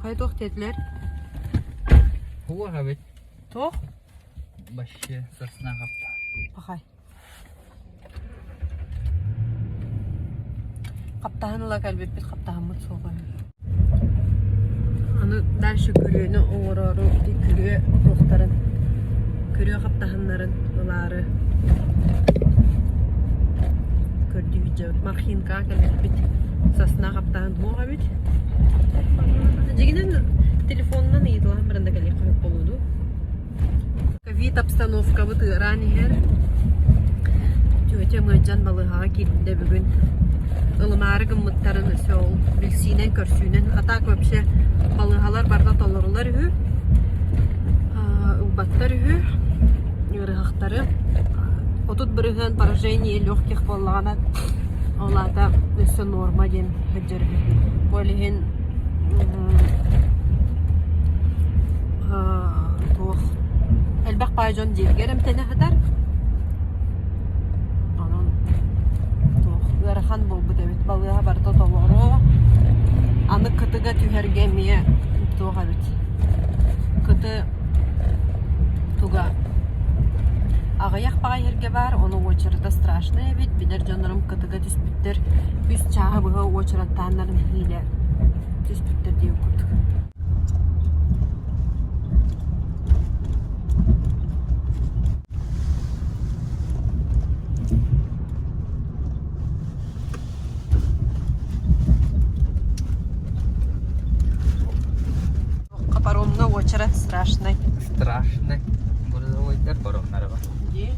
Хайа туох диэтилэр? Туох эбит? Туох? Вообще сосна хапта. Пахай. Хаптаһын ыла кэлбиппит хаптаһыммыт суох үһү. Аны дальше күрүөнү оҥороору ити күрүө туохтарын, күрүө хаптаһыннарын ылаары көрдүү сылдьабыт. Мархинкаҕа кэлбиппит сосна хаптаһын суох эбит. Дьиҥинэн телефонунан ыйыталаһан баран да кэлиэххэ сөп буолуо дуу. Ковид обстановкабыт ыараан иһэр. Тетям ыалдьан балыыһаҕа киирдэ бүгүн. Ылымаары гыммыттарын өссө ол билсиинэн, көрсүүнэн. А так вообще балыыһалар барыта толорулар үһү. Ылбаттар үһү ыарыһахтары. 30% поражение легких буоллаҕына ол аата өссө норма диэн сылдьар үһү. Ол иһин туох элбэх баай дьон дьиэтигэр эмтэнэ сытар. Онон туох ыарахан буолбут эбит. Балыыһа барыта толору. Аны кытыга түһэргэ эмиэ туох эбит. Кыты туга аҕыйах баҕайы сиргэ баар, ону уочарата страшный эбит. Билэр дьоннорум кытыга түспүттэр. Үс чааһы быһа уочараттааннар нэһиилэ түспүттэр диэн курдук. Паромҥа уочарат страшный. Страшный. Грузовойдар паромнара бар. Дии.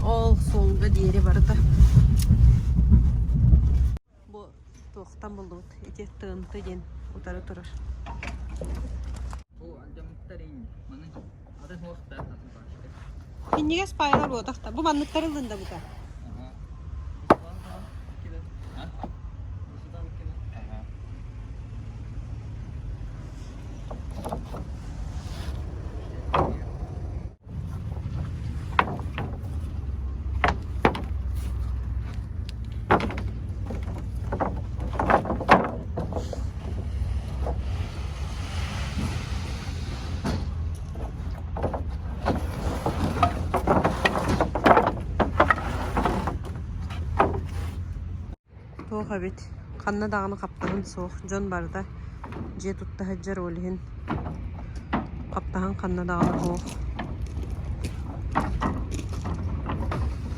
Ол суолга диэри барыта. Бу туохтан буллубут? Ити ТНТ диэн утары турар. Бу алдьаммыттар иин. Маны атын хуохтар атын пачка. Минньигэс паайалар буотахта. Бу манныктар ыллын да бута. Туох эбит, ханна даҕаны хаптаһын суох, дьон барыта дьиэ тутта сылдьар ол иһин хаптаһын ханна даҕаны суох.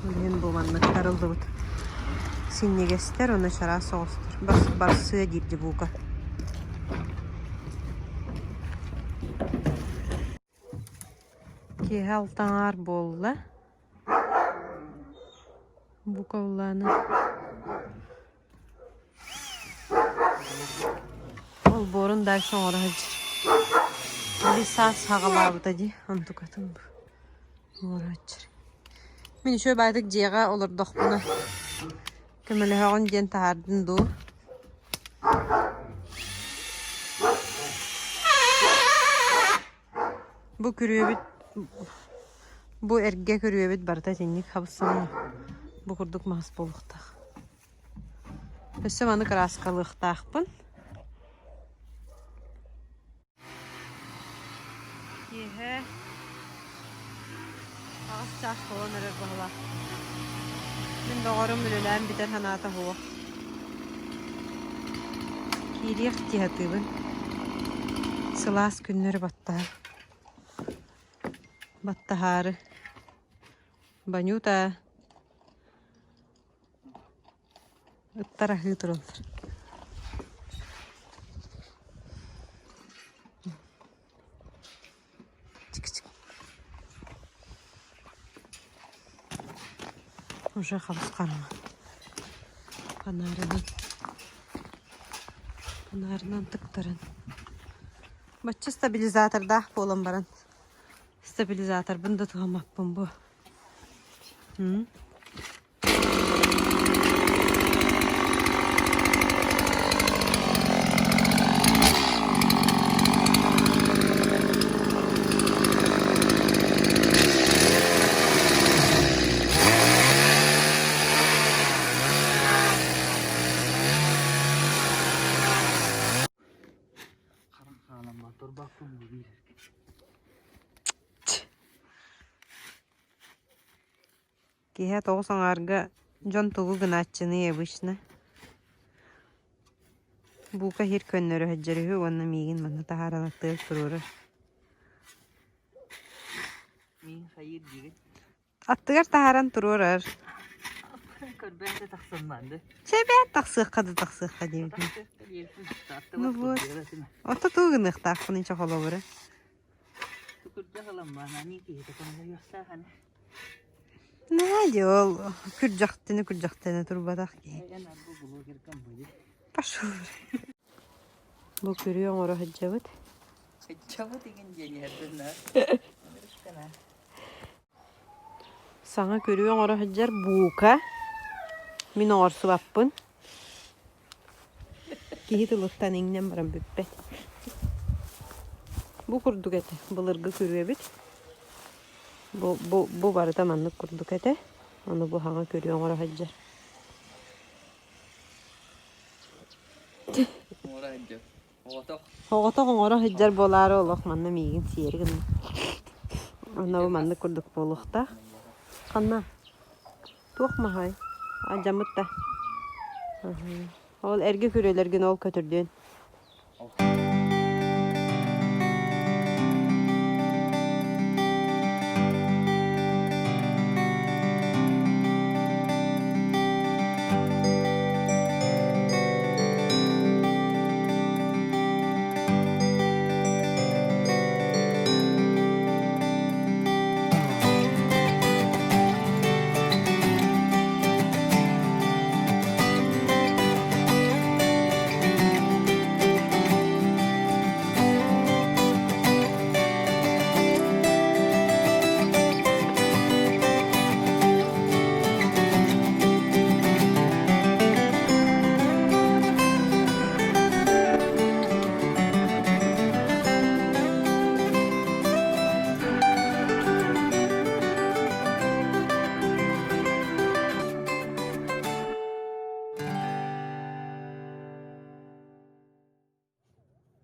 Ол иһин бу маннык тарыллыбыт синньигэстэр уонна чараас соҕустар барсыа диир дьыбуука. Киэһэ алтаҥаар буолла. Буковланы Олбуорун дальше оҥоро сылдьар. Били саас саҕалаабыта дии, онтукатын бу оҥоро сылдьар. Мин үчүгэй баайдык дьиэҕэ олордохпуна көмөлөһөҕүн диэн таһаардын дуу? Бу күрүөбүт бу эргэ күрүөбүт барыта итинник хабыс-саҥа бу курдук мас буолуохтаах. Өссө маны кырааскалыахтаахпын. Киэһэ аҕыс чаас буолан эрэр баһылаах. Мин доҕорум үлэлээн бүтэр санаата суох. Киириэх дии сатыыбын. Сылаас күннэри баттаһа баттаһаары. Банюта ыттар аһыы тураллар. Уже хабыс-хараҥа. Фонарынан фонарынан тыктаран. Бачча стабилизатордаах буолан баран стабилизаторбын да туһаммаппын бу. Киэһэ тоҕус аҥаарга дьон тугу гынааччыный обычно? Буука иһир көннөрө сылдьар үһү уонна миигин манна таһааран аттыгар туруорар. Миин хайыыр диигин? Аттыгар таһааран туруорар. Көрбөөтө тахсан баанды. Чэ бэт тахсыахха да тахсыахха диэбитим. Ну вот. Ото тугу гыныахтаахпыный чохолобура? Наадьа ол күрдьэхтэнэ күрдьэхтэнэ турбатах киһи. Пошел. Бу күрүө оҥоро сылдьабыт. Саҥа күрүө оҥоро сылдьар буука. Мин оҥорсубаппын. Киһи тылыттан иҥнэн баран бүппэт. Бу курдук этэ былыргы күрүөбүт. Бу, бу, бу барыта маннык курдук этэ. Ону бу саҥа күрүө оҥоро сылдьар. Оҥоро сылдьар. Оҕотох. Оҕотох оҥоро сылдьар буолаары олох манна миигин сиэри гынна. Онно бу маннык курдук буолуохтаах. Ханна? Туох маһай? Алдьаммыт да. Ол эргэ күрүөлэргин ол көтүрдүөн.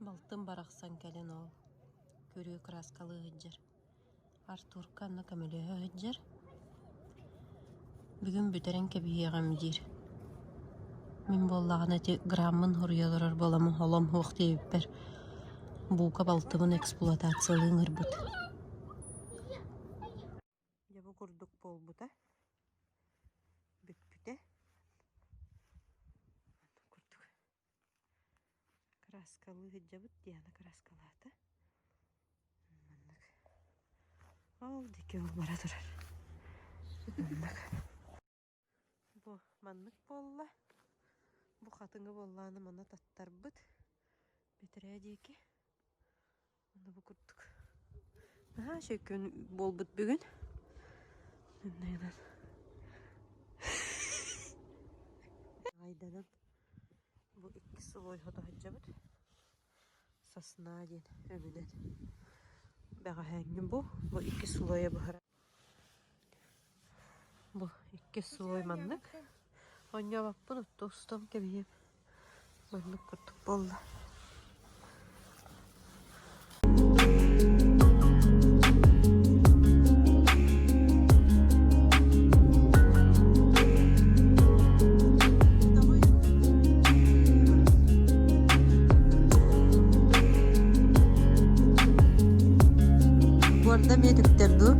Балтым барахсан кэлэн ол күрүө кырааскалыы сылдьар. Артурка онно көмөлөһө сылдьар. Бүгүн бүтэрэн кэбиһиэҕим диир. Мин буоллаҕына ити граммын суруйа олорор буоламмын холом суох диэбиппэр буука балтыбын эксплуатациялыы ыҥырбыт. Дьэ бу курдук буолбута. Бүппүтэ. Маннык курдук. Кырааскалыы сылдьабыт, Диана кырааскалаата. Маннык. Ол диэки ол бара турар. Маннык. Бу маннык буолла. Бу хатыҥы буоллааны манна таттарбыт. Бэтэрээ диэки. Онно бу курдук. Наһаа үчүгэй күн буолбут бүгүн. Айданан бу иккис сылой хото сылдьабыт. Сосна диэн өҥүнэн. Бэҕэһээҥҥи бу, бу иккис слойа быһара. Бу иккис слой маннык. Оонньообоппун отто устан кэбиһиэм. Маннык курдук буолла. Буорда эмиэ түктэр дуу?